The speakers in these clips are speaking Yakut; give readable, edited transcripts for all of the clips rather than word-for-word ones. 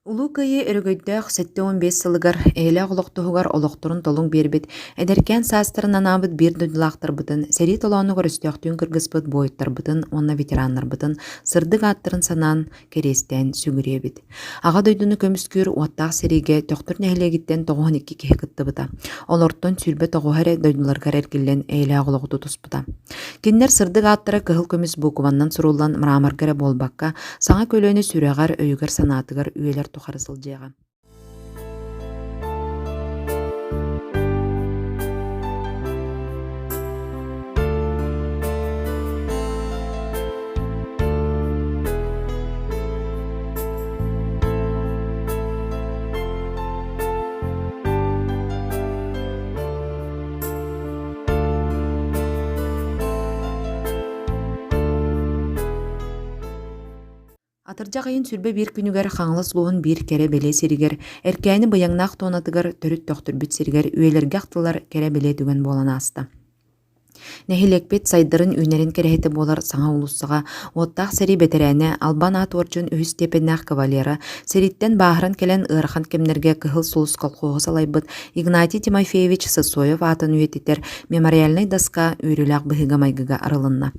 Улуу Кыайыы өрөгөйдөөх 75 сылыгар эйэлээх олох туһугар олохторун толук биэрбит, эдэркээн саастарын анаабыт биир дойдулаахтарбытын, сэрии толоонугар өстөөхтүүн кыргыспыт буойуттарбытын уонна ветераннарбытын сырдык ааттарын санаан, кэриэстээн сүгүрүйэбит. Аҕа дойдуну көмүскүүр уоттаах сэриигэ Төхтүр нэһилиэгиттэн 92 киһи кыттыбыта. Олортон 29 эрэ дойдуларыгар эргиллэн эйэлээх олоҕу тутуспута. Кинилэр сырдык ааттара кыһыл көмүс буукубаннан суруллан мраморга эрэ буолбакка, саҥа көлүөнэ сүрэҕэр, өйүгэр-санаатыгар үйэлэр тухары сылдьыаҕа. Атырдьах ыйын 21 күнүгэр Хаҥалас улууһун биир кэрэ-бэлиэ сиригэр, Эркээни быйаҥнаах туонатыгар төрүт төхтүрбүт сиригэр үйэлэргэ ахтыллар кэрэ-бэлиэ түгэн буолан ааста. Нэһилиэкпит сайдарын-үүнэрин кэрэһитэ буолар саҥа уулуссаҕа уоттаах сэрии бэтэрээнэ, Албан аат уордьун үһүс степеннээх кавалера, сэрииттэн бааһыран кэлэн ыарахан кэмнэргэ Кыһыл Сулус колхоһу салайбыт Игнатий Тимофеевич Сысоев аатын үйэтитэр мемориальнай доска үөрүүлээх быһыыга-майгыга арылынна.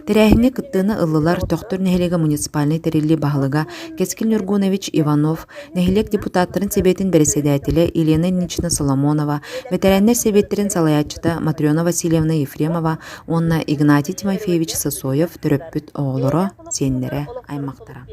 Тэрээһиҥҥэ кыттыыны ыллылар Төхтүр нэһилиэгэ муниципальнай тэриллии баһылыга Кэскил Ньургунович Иванов, нэһилиэк депутаттарын сэбиэтин бэрэссэдээтэлэ Елена Ильинична Соломонова, бэтэрээннэр сэбиэттэрин салайааччыта Матрена Васильевна Ефремова уонна Игнатий Тимофеевич Сосоев төрөппүт оҕолоро, сиэннэрэ, аймахтара.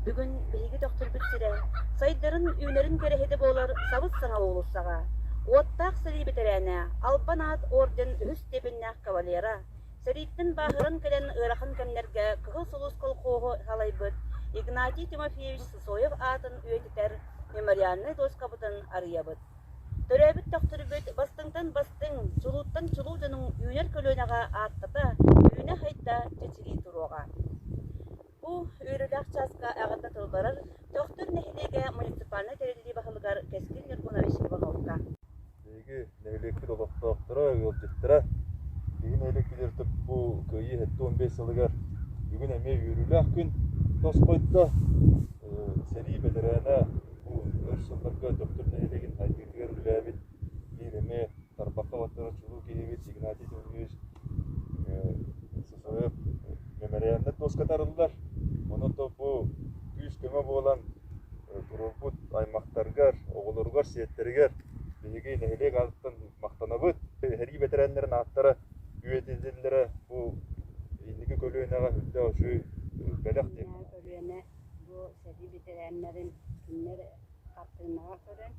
Бүгүн биһиги төхтүрбүт сирэ сайдарын үүнэрин кэрэһитэ буолар сабыс-саҥа уулуссаҕа уоттаах сэрии бэтэрээнэ Албан аат орден үһүс степеннээх кавалера, сэрииттэн бааһыран кэлэн ыарахан кэмнэргэ Кыһыл Сулус колхоһу салайбыт Игнатий Тимофеевич Сысоев аатын үйэтитэр мемориальнай дуоскабытын арыйабыт. Төрөөбүт төхтүрбүт бастыҥтан бастыҥ, чулууттан чулуу дьонуҥ үүнэр көлүөнэҕэ ааттата, үүнэ-сайда чэчирии туруоҕа. Бу үөрүүлээх чааска эҕэрдэ тыл барар Төхтүр нэһилиэгэ муниципальнай тэриллии баһылыгар Кэскил Ньургунович Ивановка. Биһиги нэһилиэкпит олохтоохторо, ыалдьыттара биһиги нэһилиэкпитигэр бу Кыайыы 75 сылыгар бүгүн эмиэ үөрүүлээх күн тосхойдо. Сэрии бэтэрээнэ бу өр сылларга Төхтүр нэһилиэгин сайдыытыгар үлэлээбит биир эмиэ тарбахха баттанар чулуу киһибит Игнатий Тимофеевич Сысоев мемориальнай дуоската арыллар. Онон бу күүс-көмө буолан туруорбут аймахтаргар, оҕолоругар, сиэттэригэр биһиги нэһилиэк аатыттан махтанабыт. Сэрии бэтэрээннэрин ааттара үйэтитиллэрэ бу инники көлүөнэҕэ үрдээх үчүгэй бэлэх диэн. Көлүөнэ бу сэрии бэтэрээннэрин кинилэр хартыынаҕа көрөн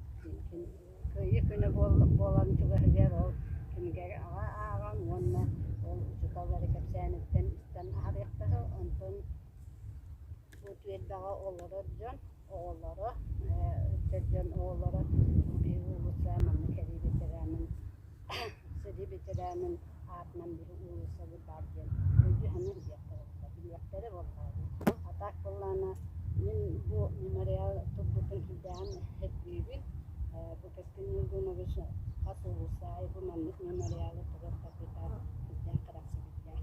Кыайыы күнэ буолан чугаһыгар ол кинигэ ааҕан уонна ол учуутал эрэ кэпсээниттэн истэн аһарыахтара. Онтон бу түөлбэҕэ олорор дьон оҕолоро, ыччат дьон оҕолоро биһиги уулусса манна кэлии ветеранын сэрии ветеранын аатынан биһиги уулуссабыт баар диэн өйдүү-саныы билиэхтэрэ буолла, билиэхтэрэ буоллаҕа дии. А так буоллаҕына мин бу мемориал турбутун сүрдээҕин сэргиибин. Бу Кэскил Ньургунович хас уулусса аайы бу маннык мемориалы туруортарбыта сүрдээх кэрэхсэбиллээх.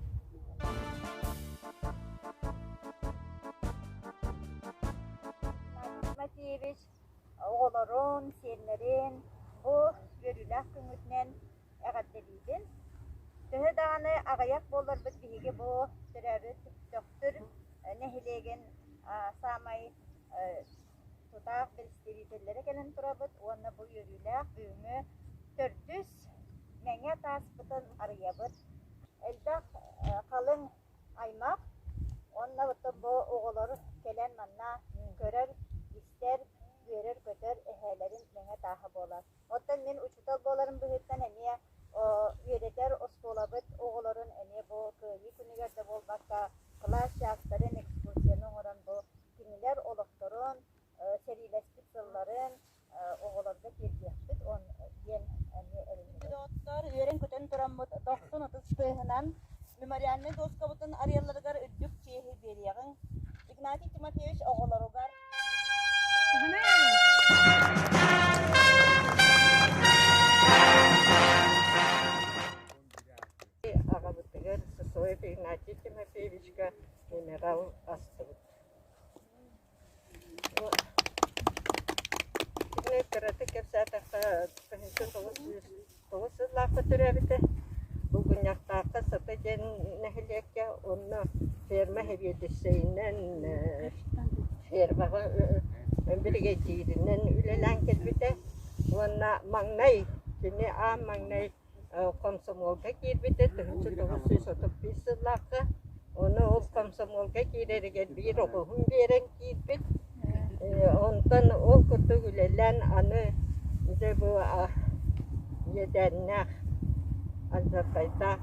Матвеевич оҕолорун, сиэннэрин бу үөрүүлээх күҥҥүтүнэн эҕэрдэлиибин. Төһө даҕаны аҕыйах буолларбыт биһиги бу төрөөбүт Төхтүр нэһилиэгин саамай тутаах представителлэрэ кэлэн турабыт уонна бу үөрүүлээх бүгүҥҥү төрдүс мэҥэ тааспытын арыйабыт. Элбэх халыҥ аймах уонна оттон бу оҕолор кэлэн манна көрөр, истэр, үөрэр-көтөр эһээлэрин мэҥэ тааһа буолар. Оттон мин учуутал буоларым быһыытынан эмиэ үөрэтэр оскуолабыт оҕолорун эмиэ бу Кыайыы күнүгэр да буолбакка, кылаас чаастарын, экскурсияны оҥорон бу кинилэр олохторун, сэриилэспит сылларын оҕолорго тиэрдиэхпит диэн эмиэ эрэнэбин. Доҕоттоор, үөрэн-көтөн тураммыт дохсун ытыс тыаһынан мемориальнай дуоскабытын арыйалларыгар үрдүк чиэһи биэриэҕиҥ. Игнатий Тимофеевич оҕолоругар Аҕабытыгар Сысоев Игнатий Тимофеевичка минерал астыбыт. кыратык кэпсээтэххэ, 1909 сыллаахха төрөөбүтэ. Булгунньахтаахха Сата диэн нэһилиэккэ онно ферма сэбиэдиссэйинэн, фермаҕа биригэдьииринэн үлэлээн кэлбитэ. Уонна маҥнай кини аан маҥнай комсомолга киирбитэ 1931 сыллаахха. Ону ол комсомолга киирэригэр биир оҕуһун биэрэн киирбит. Онтон ол курдук үлэлээн аны дьэ бу иэдээннээх, алдьархайдаах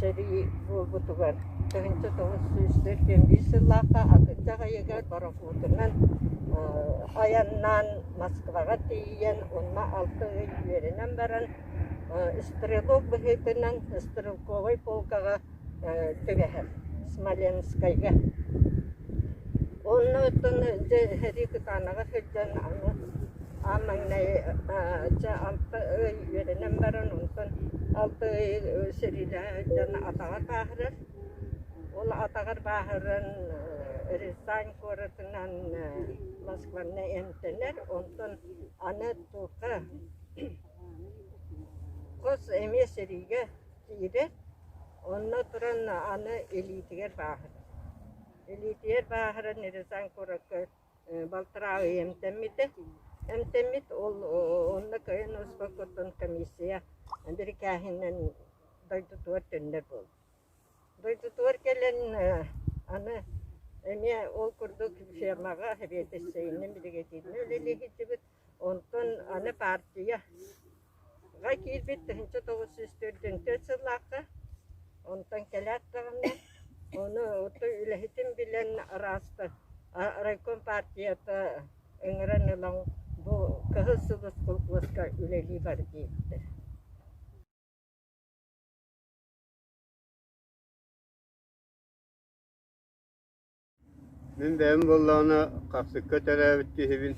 сэрии буолбутугар 1941 сыллаахха атырдьах ыйыгар борохуотунан айаннаан Москваҕа тиийэн онно алта ый үөрэнэн баран стрелок быһыытынан стрелковай полкаҕа түбэһэр Смоленскайга. Онно оттон дьэ сэрии кытаанаҕа сылдьан аны аан маҥнай дьэ алта ый үөрэнэн баран онтон алта ый сэриилэһэ сылдьан атаҕар бааһырар. Ол атаҕар бааһыран Рязань куоратынан Москваны эмтэнэр, онтон аны туохха хос эмиэ сэриигэ киирэр, онно туран аны илиитигэр бааһырар. Илиитигэр бааһыран Рязань куоракка балтараа ый эмтэммитэ. Эмтэммит ол онно кыайан уоспаккыттан комиссия бирикээһинэн дойдутугар төннөр буолбут. Дойдутугар кэлэн аны эмиэ ол курдук фермаҕа сэбиэдиссэйинэн биригэдьииринэн үлэлии сылдьыбыт. Онтон аны партияҕа киирбит 1944 сыллаахха. Онтон кэлээт даҕаны ону үлэһитин билэн араастар райком партията ыҥыран ылан бу Кыһыл Сулус холкуоска үлэлии бар диэбиттэр. Мин бэйэм буоллаҕына Хапсыкка төрөөбүт киһибин.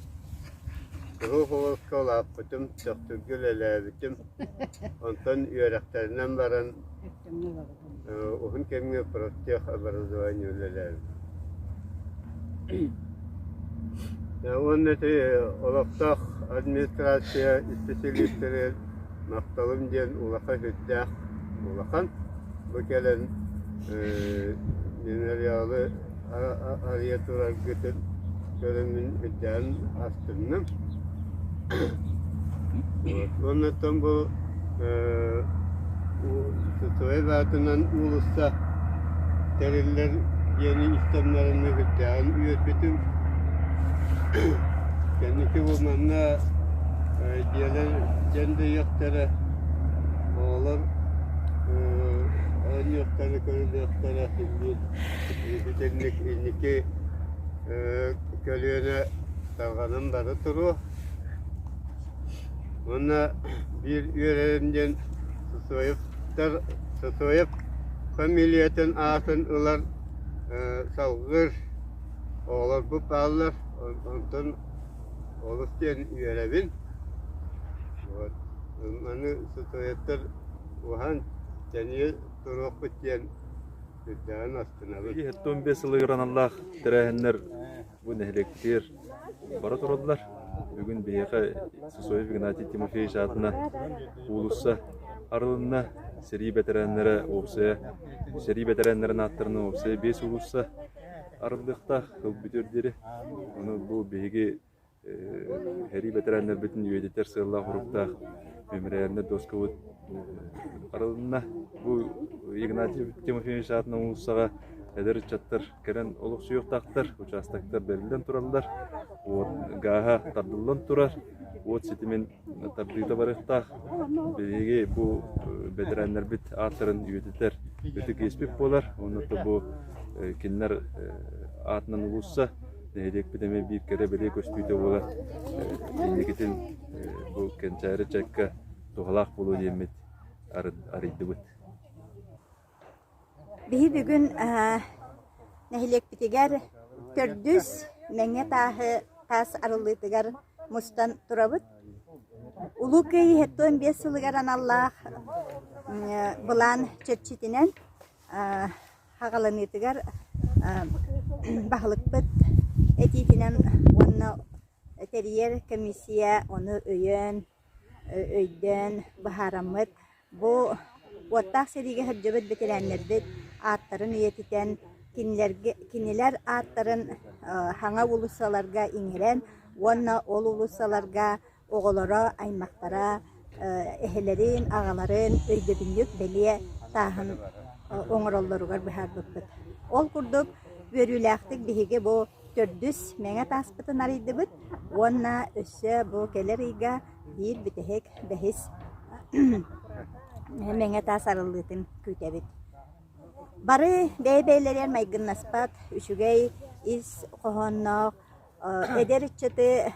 Кыһыл Холоска улааппытым, Төхтүргэ үлэлээбитим. Онтон үөрэхтэринэн баран уһун кэмҥэ профтех образование үлэлээбитим. Уонна ити олохтоох администрация исписэлиистэригэр махталым диэн улахан сүрдээх улахан. Бу кэлэн мемориалы арыйа тураргытын көрөммүн үрдээн астынным. Уонна бу Сысой аатынан уулусса тэриллэр диэни истэн баран үрдээҕин үөрбүтүм. Кэнники бу манна дьиэлэр дьэндэйиэхтэрэ, оҕолор оонньуохтара, көрүлүөхтэрэ син итинник инники көлүөнэ тарҕанан бара туруо. Уонна биир үөрэрим диэн Сысоевтар Сысоев фамилиятын аатын ылар салгыыр оҕолорбут бааллар, онтон олус диэн үөрэбин. Вот. Маны Сысоевтар уһаан тэнийэ туруохпут диэн сүрдээҕин астынабын. 75 сылыгар аналлаах тэрээһиннэр бу нэһилиэкпитигэр бара тураллар. Бүгүн биһиэхэ Сысоев Игнатий Тимофеевич аатынан уулусса арылынна. Сэрии бэтэрээннэрэ уопсайа сэрии бэтэрээннэрин ааттарынан уопсайа биэс уулусса арыллыахтаах сыл бүтүөр диэри. Ону бу биһиги сэрии бэтэрээннэрбитин үйэтитэр сыаллаах-соруктаах мемориальнай доскабыт арылынна. Бу Игнатий Тимофеевич аатынан уулуссаҕа эдэр ыччаттар кэлэн олохсуйуохтаахтар, участоктар бэриллэн тураллар, уот гааһа тардыллан турар, уот ситимин тардыыта барыахтаах. Биһиги бу бэтэрээннэрбит ааттарын үйэтитэр ытык иэспит буолар. Онно бу кинилэр аатынан уулусса нэһилиэкпит эмиэ биир кэрэ-бэлиэ көстүүтэ буолар. Инникитин бу кэнчээри ыччакка туһалаах буолуо диэммит арыйдыбыт. Биһи бүгүн нэһилиэкпитигэр төрдүс Мэҥэ тааһы таас арыллыытыгар мустан турабыт. Улуу Кыайыы 75 сылыгар аналлаах былаан чэрчитинэн хаҕаланыытыгар баһылыкпыт этиитинэн уонна тэрийэр комиссия ону өйөөн, өйдөөн быһаараммыт бу уоттаах сэриигэ сылдьыбыт бэтэрээннэрбит ааттарын үйэтитэн, кинилэргэ кинилэр ааттарын саҥа уулуссаларга иҥэрэн уонна ол уулуссаларга оҕолоро, аймахтара эһэлэрин, аҕаларын өйдөбүнньүк бэлиэ тааһын оҥороллоругар быһаарбыппыт. Ол курдук үөрүүлээхтик биһиги бу төрдүс мэҥэ тааспытын арыйдыбыт уонна өссө бу кэлэр ыйга биир бүтэһик бэһис мэҥэ таас арыллыытын күүтэбит. Бары бэйэ-бэйэлэригэр майгыннаспат үчүгэй ис хоһоонноох Эдэр ыччаты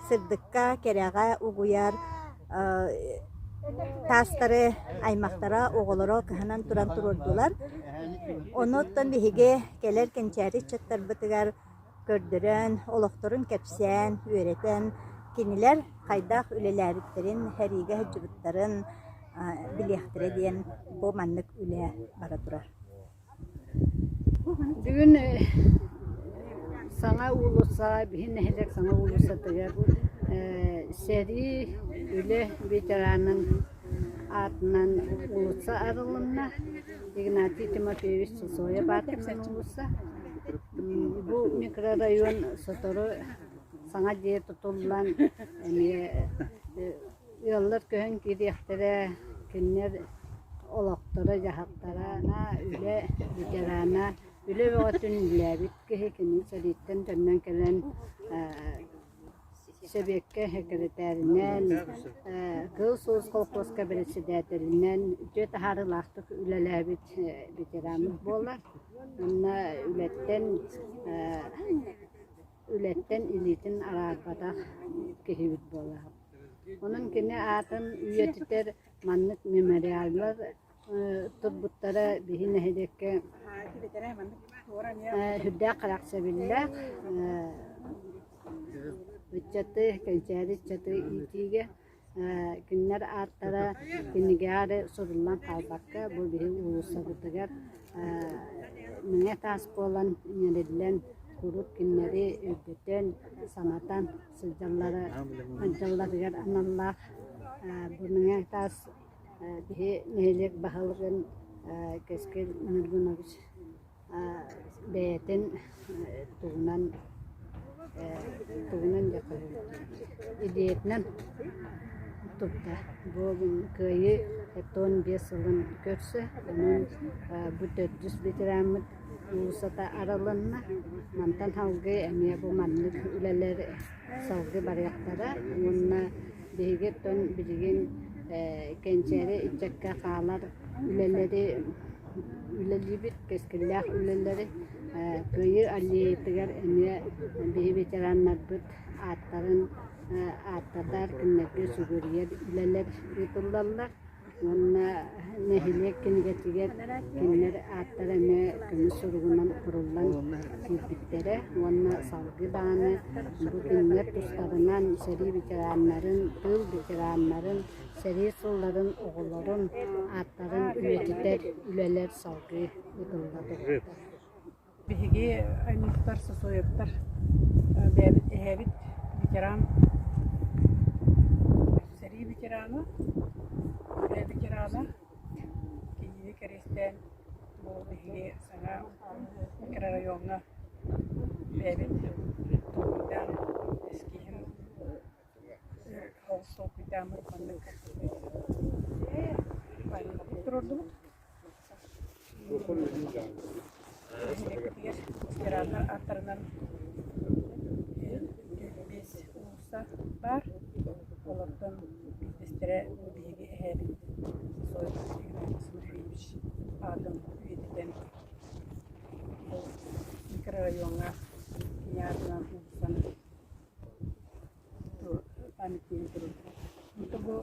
сырдыкка, кэрэҕэ угуйар таастары аймахтара, оҕолоро кыһанан туран туруордулар. Онуттан биһиги кэлэр кэнчээри ыччаттарбытыгар көрдөрөн, олохторун кэпсээн, үөрэтэн, кинилэр хайдах үлэлээбиттэрин, сэриигэ сылдьыбыттарын билиэхтэрэ диэн бу маннык үлэ бара турар. Бүгүн саҥа уулусса, биһи нэһилиэк саҥа уулуссатыгар сэрии, үлэ ветеранын аатынан уулусса арылынна. Игнатий Тимофеевич Сосоев аатынан уулусса. Бу микрорайон сотору саҥа дьиэ тутуллан эмиэ Ыаллар көһөн киириэхтэрэ, кинилэр олохторо-дьаһахтара үлэ ветерана, үлэ бөҕөтүн үлэлээбит киһи кини сэрииттэн төннөн кэлэн сэбиэккэ сэкирэтээринэн, Кыыл Сулус колхуоска бэрэссэдээтэлинэн үтүө таһаарыылаахтык үлэлээбит ветераммыт буолар. Уонна үлэттэн үлэттэн илиитин араарбатах киһибит буолар. Онон кини аатын үйэтитэр маннык мемориаллар турбуттара биһи нэһилиэккэ сүрдээх кэрэхсэбиллээх ыччаты, кэнчээри ыччаты иитиигэ Кинилэр ааттара кинигэҕэ эрэ суруллан хаалбакка, бу биһиги уулуссабытыгар мэҥэ таас буолан иҥэриллэн, куруук кинилэри өйдөтөн, санатан сылдьаллара сылдьалларыгар аналлаах бу мэҥэ таас биһи нэһилиэк баһылыгын Кэскил Ньургунович бэйэтин тугунан тугунан идеятынан тутта. Бу Кыайыы 75 сылын көрсө, онон бу төрдүс ветераммыт уулуссата арылынна. Мантан салгыы эмиэ бу маннык үлэлэр салгыы барыахтара уонна биһиги оттон билигин кэнчээри ыччакка хаалар үлэлэри үлэлиибит, кэскиллээх үлэлэри. Кыайыы аллеятыгар эмиэ биһи ветераннарбыт ааттарын ааттатар, кинилэргэ сүгүрүйэр үлэлэр ыытыллаллар. Уонна нэһилиэк кинигэтигэр кинилэр ааттара эмиэ көмүс суругунан куруллан киирбиттэрэ уонна салгыы даҕаны бу кинилэр тустарынан сэрии ветераннарын, тыыл ветераннарын Сэрии сылларын оҕолорун ааттарын үйэтитэр үлэлэр салгыы ыытылла тураллар. Биһиги аймахтар, Сосоевтар бэйэбит эһээбит ветеран, сэрии ветерана, үлэ ветерана, кинини кэриэстээн бу биһиги саҥа микрорайоҥҥа бэйэбит толкуйдаан эскиһин Ол толкуйдааммыт маннык туруордубут. Нэһилиэкпитигэр ветераннар ааттарынан 5 уулусса баар. Олортон биирдэстэрэ биһиги эһээбит Сосоев Игнатий Тимофеевич аатын үйэтитэн ол микрорайоҥҥа кини аатынан уулуссаны памятнигын туруордубут. Онто бу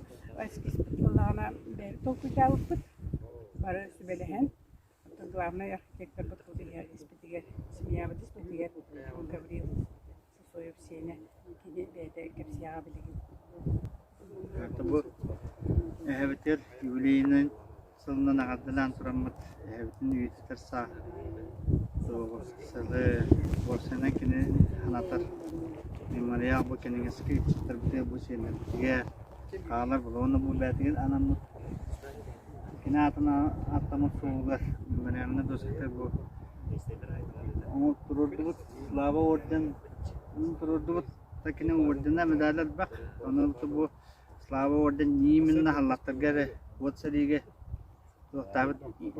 эскизпит буоллаҕына бэйэбит толкуйдаабыппыт, бары сүбэлэһэн, оттон главнай архитекторбут бу биһиэхэ испитигэр, семьябыт испитигэр Гаврил Сосоев сиэнэ кини бэйэтэ кэпсиэҕэ билигин. Бу эһэбитигэр юбилейынан сылынан эҕэрдэлээн тураммыт эһэбитин үйэтитэр саа сылы уопсайынан кини санатар. Мемориал бу кэнэҕэски ыччаттарбытыгар бу сиэннэрбитигэр хаалар буолуо. Уонна бу бэйэтигэр анаммыт кини аатын ааттаммыт суолугар мемориальнай дуоската бу туруордубут. Слава орден туруордубут. Кини ордена медаль элбэх. Ону бу Слава орден именно халлаттарга эрэ уот сэриигэ туохтаабыт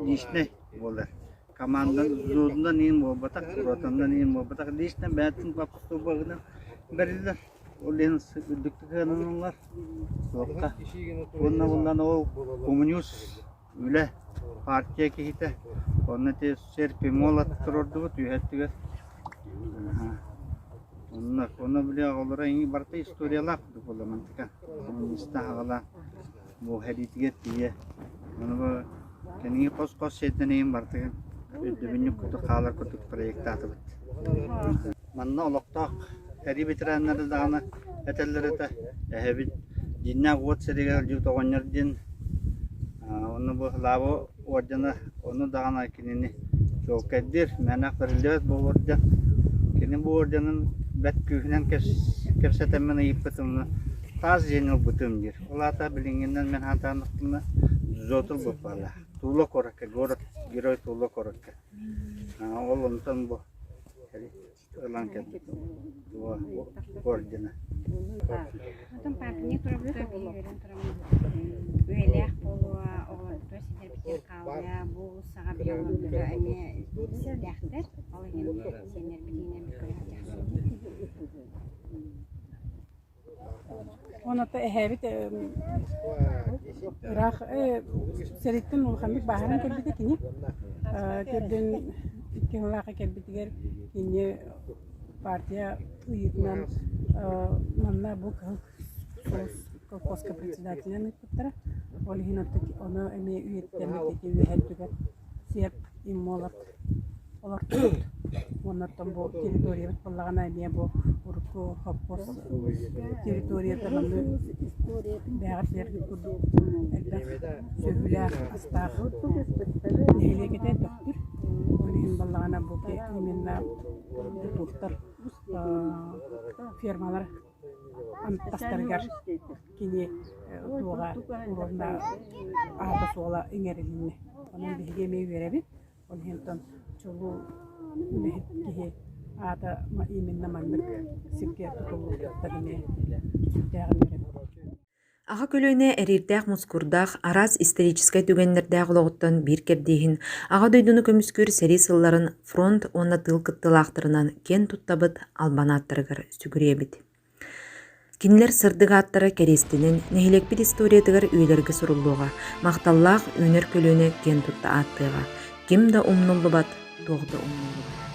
личнэй буолар. Командан взводунан иин буолбатах, ротанан иин буолбатах. Лично бэйэтин баппустуубагынан бэриллэр. Ол иһин үрдүктүк сыаналаныллар. Суохха. Уонна буллан ол коммунист үлэ партия киһитэ. Онно ити серп и молот туруордубут үөһэ өттүгэр. Онно, онно били оҕолоро эҥин барыта историялаах курдук буолла мантыка. Коммуниста аҕала бу сэриитигэр тиийэ. Ону бу кэнники хос-хос сиэтинэн иһин барытыгар өйдөбүнньүк курдук хаалар курдук проектаатыбыт. Манна олохтоох сэрии ветераннара даҕаны этэллэр этэ, эһэбит дьиҥнээх уот сиригэр илдьибит оҕонньор диэн онно бу Лааба ордена ону даҕаны кинини чуолкайдыыр, мээнэх бэриллибэт бу орден. Кини бу орденын бэрт күүһүнэн кэпсэтэммин ыйыппытым таас дьиэни ылбытым диир. Ол аата билиҥҥинэн мин сатаанахпына дзот ылбыт буолла. Тула куоракка, город герой Тула куоракка. Ол онтон бу ылан кэлбит ордена. Оттон памятник турабыта биһиги үөрэн тураммыт үйэлээх буолуо, оҕолорбутугар сиэннэрбитигэр хаалыа, бу уулуссаҕа биһи оҕолорбутугар эмиэ сирдээхтэр. Ол иһин сиэннэрбитинэн көрө сылдьахсыбыт. Онуота эһээбит ыраах сэрииттэн улаханнык бааһыран кэлбитэ кини. Төрдүн икки сыллаахха кэлбитигэр кини партия ыйыытынан манна бу Кыһыл Сулус колхозка председателинэн ыыппыттара. Ол иһин ону эмиэ үйэтитэммит ити үөһэ өттүгэр серп и молот олортубут. Уонна оттон бу территориябыт буоллаҕына эмиэ бу урукку совхоз территорията манна бэйэҕит билэргит курдук элбэх сүөһүлээх, астаах нэһилиэк этэ Төхтүр. Ол иһин буоллаҕына бу именно тутуохтар фермалар тастарыгар кини туоҕа уонна аата-суола иҥэрилиннэ. Онон биһиги эмиэ үөрэбит. Ол иһин чулуу үлэһит киһи аата именно маннык сиргэ тутуллубуттан эмиэ сүрдээҕин үөрэбит. Аҕа көлүөнэ эриирдээх-мускуурдаах, араас историческай түгэннэрдээх олоҕуттан биир кэрдииһин Аҕа дойдуну көмүскүүр сэрии сылларын фронт уонна тыыл кыттыылаахтарынан киэн туттабыт албан ааттарыгар сүгүрүйэбит. Кинилэр сырдык ааттара кэриэстэнэн, нэһилиэкпит историятыгар үйэлэргэ суруллуоҕа, махталлаах үүнэр көлүөнэ киэн тутта ааттыаҕа. Ким да умнуллубат, туох да умнуллубат.